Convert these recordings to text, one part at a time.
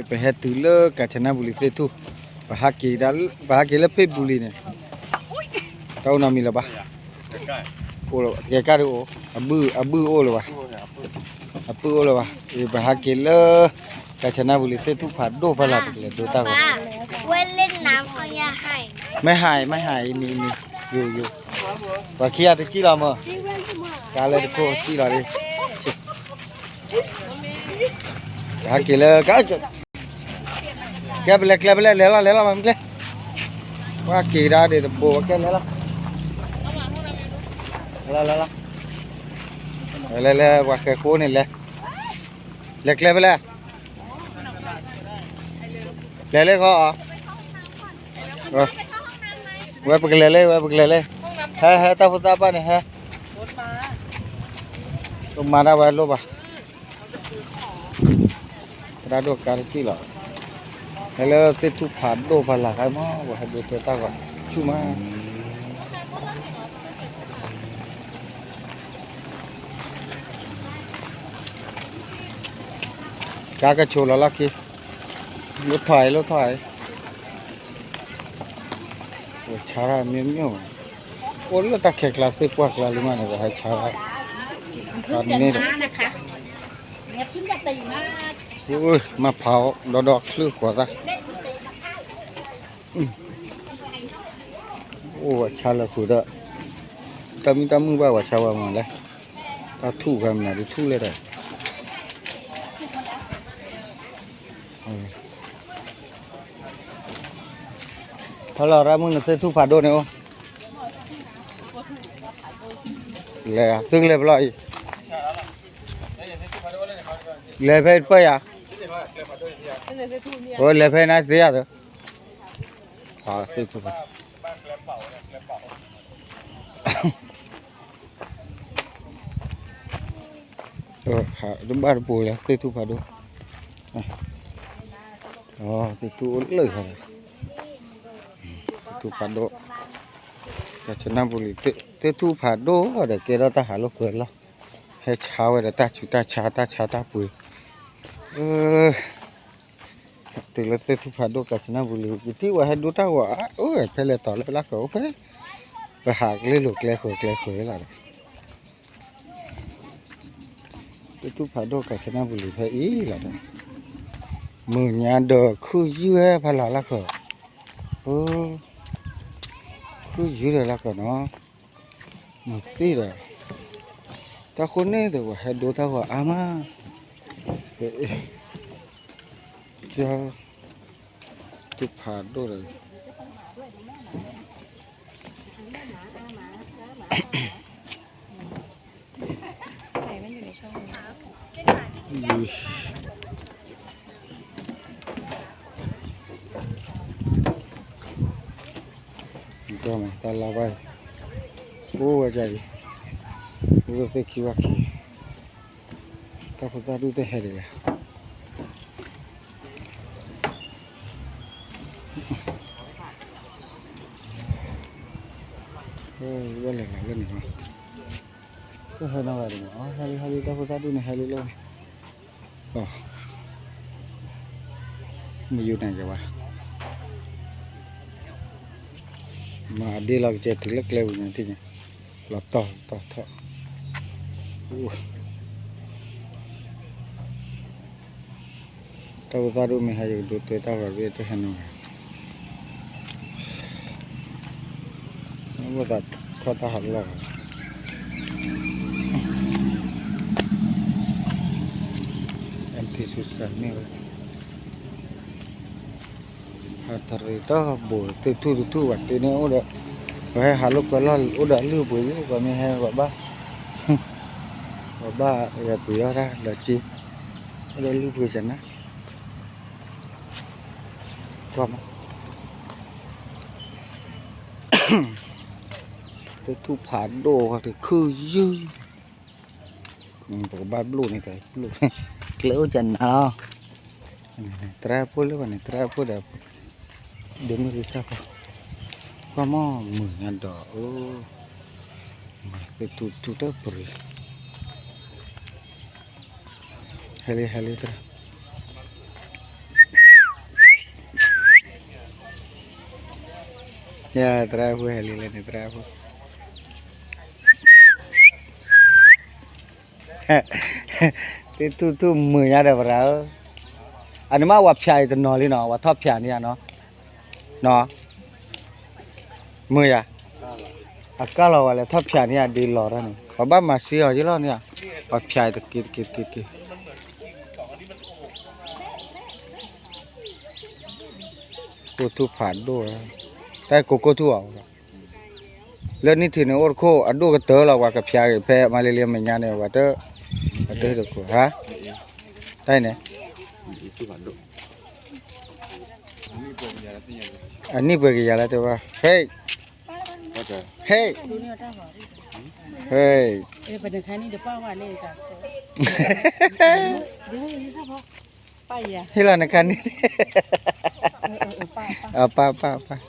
ပဟဲတုၤလၢကၣ်စနၢ်ဘူလံၤသ့ၣ်ထူၣ်, ပဟးက့ၤဒၣ်, ပဟးက့ၤလၢဖ့ၣ်ဘူလံၤန့ၣ်, တၢ်အိၣ်နီတမံၤလၢၤဘၣ်, အိၣ်လၢၤဘၣ်, တကဲကၢ်ဒုးအိၣ်, အဘုၣ်, အဘုၣ်အိၣ်လၢၤဘၣ်, အပုၢ်အိၣ်လၢၤဘၣ်, ပဟးက့ၤလၢ ကၣ်စနၢ်ဘူလံၤသ့ၣ်ထူၣ်ဖးဒိၣ်ဖီလာ် ပကလဲၤဒိတၢ်ဂီၤ, မ့ၢ်ဟးအံၤ, မ့ၢ်ဟးအံၤ, မ့ၢ်, မ့ၢ်, ယိယိ, ပှၤခံဂၤတစံၣ်လီၤမၢ်, ကါလၢတခိၣ်စံၣ်လီၤလံ ဟဲက့ၤလၢကါ, ကဲပလဲၤကျဲ ပလဲၤလဲၤလီၤ လဲၤလီၤ မ့ၢ်ကျဲ, ပှၤက့ၤဒၣ်ဒ်တဘိ ပကဲလဲၤလီၤ, လဲၤလီၤ, လဲၤလဲၤ ပှၤဃဲၤဃိန့ၣ်လဲၤ, လဲၤကျဲ ပလဲၤ, လဲၤလၢဃီအီၤ ဝဲပကလဲၤလၢ ဝဲပကလဲၤလၢ, ဟဲ ဟဲ တၢ်ဖိသၣ်ပၢ်န့ၣ် ဟဲ, ကမၤဒၣ်ဝဲလိၣ်ဘၣ်, သရၣ်ဒိၣ်ကါတစံၣ်လီၤ, ဟဲလၢသ့ၣ်ထူၣ်ဖးဒိၣ်ဖီလာ်ခါမး ပှၤဟဲဒိတဲတၢ်ဂီၤ, ဆူၣ်မး ကါကဆိးလီၤလီၢ်ခံ, လိၣ်ထီၣ်အံၤ လိၣ်ထီၣ်အံၤ, ပှၤဆါတၢ်မ့ၢ်မ့ၢ်, အိၣ်လၢတၢ်ခဲကျါသ့ၣ်ပှၢ်ကျါလံမးန့ၣ် ပှၤဟဲဆါတၢ်, န့ၣ်ဒီး, မၤဖးအီၤ ဒီဒီချုးဃီၤသၣ် အိၣ်ဝဲဆါလၢဃုာ်ဒီး, တၢ်မုၢ်တၢ်မုၢ်ဘၣ်ဝဲဆါဝဲမးလဲၣ်, တၢ်ထူၣ်ဖဲမနုၤဒုးထူၣ်လဲၣ်ဒီး, ဖဲလီၤရၣ်မုၣ် နသ့ၣ်ထူၣ်ဖးဒိၣ်န့ၣ်အိၣ်, လဲၤသုကလဲၤဖဲလီၤအံၤ, လဲၤဖဲပၢၢ်ယၤ, လဲၤဖဲနၤသ့ယၤသၢ, သ့ၣ်ထူၣ်ဖး တဘၣ်တပူၤလၢသ့ၣ်ထူၣ်ဖးဒိၣ်, သ့ၣ်ထူၣ်အိၣ်လၢခါ, သ့ၣ်ထူၣ်ဖးဒိၣ်, ကၣ်စနၢ်ဘူလံၤ သ့ၣ်ထူၣ်ဖးဒိၣ်ဒီးကဲထီၣ်တၢ်ဟးလိာ်ကွဲလီၤ, ဟဲဆါဝဲဒီးတၢ်ဆူးတၢ်ဆါ တၢ်ဆါတၢ်ပှ့ၤ တုၤလၢသ့ၣ်ထူၣ်ဖးဒိၣ်ကၣ်စနၢ်ဘူလံၤ ယထံၣ်ဝဲဟဲဒိတၢ်ဂီၤအါ အိၣ်ဖဲလဲၣ်တီၤလၢလၢ်ကအိၣ်ဖဲ, ပဟးကလ့လိာ်ကျဲဃၢၤကျဲဃၢၤလီၤဒီး, သ့ၣ်ထူၣ်ဖးဒိၣ်ကၣ်စနၢ်ဘူလံၤဖဲအံၤလီၤဒီး, မုၢ်ညါဒီးခုၣ်ယုၢ်ဝဲဖးလၢ်လၢ်ကီး, ခုၣ်ယုၢ်ဒီးလၢ်ကီးနီၤ, မုၢ်သ့ၣ်ဒီး, တၢ်ဃိန့ၣ်ဒီးပှၤဟဲဒိတၢ်ဂီၤအါမး, ကၠီ, ထူၣ်ဖးဒိၣ်ဒီး, တၢ်လါဘၣ်, အိၣ်ဝဲဒ်အံၤ, အိၣ်ဝဲသ့ၣ်ခံဝဲခံ, တၢ်ဖိသၣ်ဒူၣ်တဟဲဒ်လဲၣ်, ဝဲလဲၤလီၤလၢန့ၣ်, တဟဲနီၤဂၤဒ်န့ၣ်, ဟဲလံ ဟဲလံ တၢ်ဖိသၣ်ဒူၣ်န့ၣ် ဟဲလံလၢန့ၣ်, မ့ၢ်ယူၤနၤယၤဝဲ, မၤအဒ့လီၤကစဲးတုၤလၢကျဲဝံၤန့ၣ်ထံၣ်န့ၣ်, လီၤတီၢ်လီၤတီၢ်ထီၣ်, တၢ်ဖိသၣ်ဒူၣ်မ့ၢ်ဟဲယကဒိးတဲတၢ်ဂီၤဘ့ၣ်တဟဲနီၤဂၤ, မ့ၢ်သးထီၣ်တၢ်ဟးလီၢ်, empty suitcase မ့ၢ်ဝဲ, ဟးတရံးတၢ်ဘိးသ့ၣ်ထူၣ်တထူၣ်ဘၣ်တ့န့ၣ် အိၣ်ဒီး, ပှၤဟဲဟးလိာ်ကွဲလီၢ်အိၣ်ဒီးအလုၢ်အပှ့ၤလံ ပှၤမ့ၢ်ဟဲပှၤဘၣ်, ပှၤဘၣ်ဂဲၤပှ့ၤအီၣ်တၢ်လီၤက့, အိၣ်ဒီးလုၢ်ပှ့ၤကနၣ် သ့ၣ်ထူၣ်ဖးဒိၣ်တခုၣ်ယုၢ်, ပကဘၣ်ဘျိၣ်န့ၣ် ပဘျိၣ်, ကျဲအိၣ်ကနၣ်လီၤ, သရၣ်ဖိလၢဘၣ်န့ၣ် သရၣ်ဖိဒီး, ဒ့မုၢ်ဒ့ဆၣ်ဖိ, ကွၢ်မီၢ်မုၢ်ညါဒီး, သ့ၣ်ထူၣ်တထူၣ်တပရံၤ ဟဲလံ ဟဲလံ သရၣ်, သရၣ်ဖိဟဲလံလဲၣ်န့ၣ် သရၣ်ဖိ သ့ၣ်ထူၣ်ထူၣ်မုာ်ညါဒီးပရၤဧၢ, အန့ၣ်မ့ၢ်ဝဲဖၠးအံၤတနီၤလံနီၤ, ဝဲထီၣ်ဖၠးန့ၢ်ယၤနီၤ, နီၤ, မုာ်ယၤ, အကၢ်လီၤဝဲလဲၤထီၣ်ဖၠးန့ၢ်ယၤဒ်လီၤတၢ်န့ၣ် ပှၤဘၣ်မၤစ့အီၤယ့လီၤန့ၣ်, ပှၤဖၠးအံၤတက့ၤတက့ၤတက့ၤတက့ၤ ကိၢ်ထူၣ်ဖးဒိၣ်, တၢ်ကိၢ်ကိၢ်ထူၣ်အီၤ, လၢနံၣ်ထံးန့ၣ်အိၣ်တခိၣ်အဒိၣ်ကတၢၢ်လီၤ ပှၤကဖၠးက့ၤဖဲမၤလ့လ့မဲာ်ညါန့ၣ် ပှၤတ, ပှၤတဟ့ၣ်တခိၣ်, ဟါ, တၢ်အံၤန့ၣ်, အနံၣ်ပှဲၤကယၤလၢတဘၣ်, ဟဲ, ဟဲ, ဟဲ, ဟ့ၣ်လီၤနခါန့ၣ်, ပၢ်ပၢ်ပၢ်,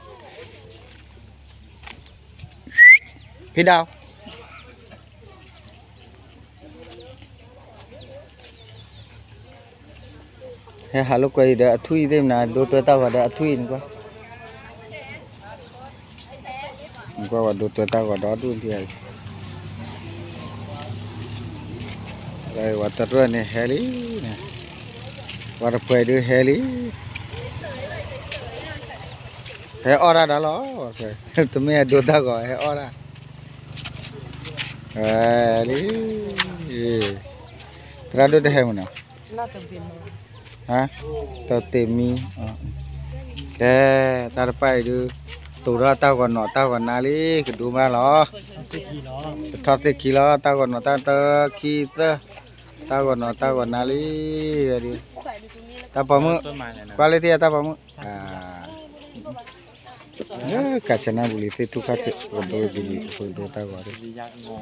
ဖံဒၣ် ဟဲဟးလိာ်ကွဲအံၤဒီးအထွံၣ်အံၤသ့ၣ်မနုၤ ဒိတွဲတၢ်ဂီၤဒီးအထွံၣ်အံၤန့ၣ်ကွၢ်, နကွၢ်ဝဲဒိတွဲတၢ်ဂီၤဒီးဒူၣ်ဒံးဧါ, ဝဲတရၢၢ်န့ၣ်ဟဲလံ, ဝဲတပှဲၤဒုးဟဲလံ, ဟဲအီၣ်ဒၣ်ဒီးလီၤ, တမ့ၢ်အဒိတၢ်ဂီၤ ဟဲအီၣ်ဒၣ်, ဝဲလံ, သရၣ်ဒိၣ်တဟဲမနုၤနီၤ တၢ်တ့ၢ်မံ, ကဲ, တၢ်တဖၣ်အံၤဒုး, တိၤထီၣ်တၢ်ဂီၤနီၤတၢ်ဂီၤနါလံ, ကဒိမးလီၤ, ကထီၣ်သ့ၣ်ခံလီၤ, တၢ်ဂီၤနီၤတၢ်တၢ်ခံသၢ, တၢ်ဂီၤနီၤတၢ်ဂီၤနါလံ, ဝဲဒုး, တၢ်ပိာ်မုၣ်, ကွၢ်လၢထံၣ်တၢ်ပိာ်မုၣ်, ကၣ်ဆနၣ်ပူၤလံ သ့ၣ်ထူၣ်ခါထံး ပကဒိဝဲဘံလံ ပကဒိတၢ်ဂီၤဒုး